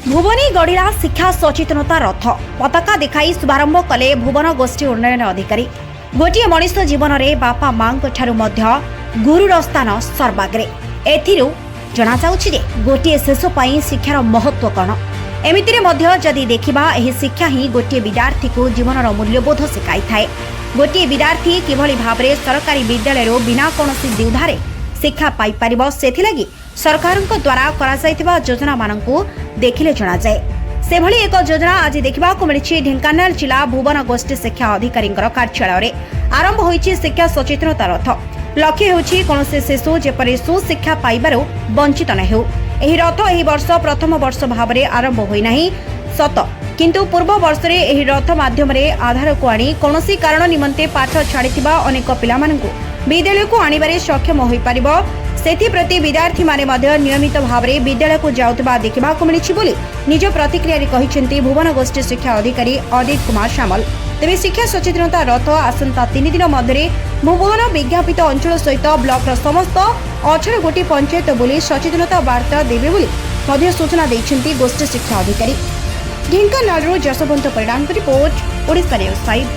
ଭୁବନେ ଗଡ଼ିଲା ଶିକ୍ଷା ସଚେତନତା ରଥ। ପତାକା ଦେଖାଇ ଶୁଭାରମ୍ଭ କଲେ ଭୁବନ ଗୋଷ୍ଠୀ ଉନ୍ନୟନ ଅଧିକାରୀ। ଗୋଟିଏ ମଣିଷ ଜୀବନରେ ବାପା ମାଙ୍କ ଠାରୁ ମଧ୍ୟ ଗୁରୁର ସ୍ଥାନ ସର୍ବାଗ୍ରେ। ଏଥିରୁ ଜଣାଯାଉଛି ଯେ ଗୋଟିଏ ଶିଶୁ ପାଇଁ ଶିକ୍ଷାର ମହତ୍ତ୍ୱ କ'ଣ। ଏମିତିରେ ମଧ୍ୟ ଯଦି ଦେଖିବା, ଏହି ଶିକ୍ଷା ହିଁ ଗୋଟିଏ ବିଦ୍ୟାର୍ଥୀକୁ ଜୀବନର ମୂଲ୍ୟବୋଧ ଶିଖାଇଥାଏ। ଗୋଟିଏ ବିଦ୍ୟାର୍ଥୀ କିଭଳି ଭାବରେ ସରକାରୀ ବିଦ୍ୟାଳୟରୁ ବିନା କୌଣସି ଦ୍ୱିଧାରେ ଶିକ୍ଷା ପାଇପାରିବ, ସେଥିଲାଗି ସରକାରଙ୍କ ଦ୍ୱାରା କରାଯାଇଥିବା ଯୋଜନାମାନଙ୍କୁ ଦେଖିଲେ ଜଣାଯାଏ। ସେଭଳି ଏକ ଯୋଜନା ଆଜି ଦେଖିବାକୁ ମିଳିଛି ଢେଙ୍କାନାଳ ଜିଲ୍ଲା ଭୁବନ ଗୋଷ୍ଠୀ ଶିକ୍ଷା ଅଧିକାରୀଙ୍କର କାର୍ଯ୍ୟାଳୟରେ। ଆରମ୍ଭ ହୋଇଛି ଶିକ୍ଷା ସଚେତନତା ରଥ। ଲକ୍ଷ୍ୟ ହେଉଛି କୌଣସି ଶିଶୁ ଯେପରି ସୁଶିକ୍ଷା ପାଇବାରୁ ବଞ୍ଚିତ ନ ହେଉ। ଏହି ରଥ ଏହି ବର୍ଷ ପ୍ରଥମ ବର୍ଷ ଭାବରେ ଆରମ୍ଭ ହୋଇନାହିଁ ସତ, କିନ୍ତୁ ପୂର୍ବ ବର୍ଷରେ ଏହି ରଥ ମାଧ୍ୟମରେ ଆଧାରକୁ ଆଣି କୌଣସି କାରଣ ନିମନ୍ତେ ପାଠ ଛାଡ଼ିଥିବା ଅନେକ ପିଲାମାନଙ୍କୁ ବିଦ୍ୟାଳୟକୁ ଆଣିବାରେ ସକ୍ଷମ ହୋଇପାରିବ। ସେଥିପ୍ରତି ବିଦ୍ୟାର୍ଥୀମାନେ ମଧ୍ୟ ନିୟମିତ ଭାବରେ ବିଦ୍ୟାଳୟକୁ ଯାଉଥିବା ଦେଖିବାକୁ ମିଳିଛି ବୋଲି ନିଜ ପ୍ରତିକ୍ରିୟାରେ କହିଛନ୍ତି ଭୁବନ ଗୋଷ୍ଠୀ ଶିକ୍ଷା ଅଧିକାରୀ ଅଦିତ କୁମାର ସାମଲ। ତେବେ ଶିକ୍ଷା ସଚେତନତା ରଥ ଆସନ୍ତା 3 ଦିନ ମଧ୍ୟରେ ଭୁବନ ବିଜ୍ଞାପିତ ଅଞ୍ଚଳ ସହିତ ବ୍ଲକର ସମସ୍ତ 18 ଗୋଟି ପଞ୍ଚାୟତ ବୁଲି ସଚେତନତା ବାର୍ତ୍ତା ଦେବେ ବୋଲି ମଧ୍ୟ ସୂଚନା ଦେଇଛନ୍ତି ଗୋଷ୍ଠୀ ଶିକ୍ଷା ଅଧିକାରୀ। ଢେଙ୍କାନାଳରୁ ଯଶୋବନ୍ତ ପରିଡ଼ାଙ୍କ ରିପୋର୍ଟ, ଓଡ଼ିଶା ନ୍ୟୁଜ୍ 5।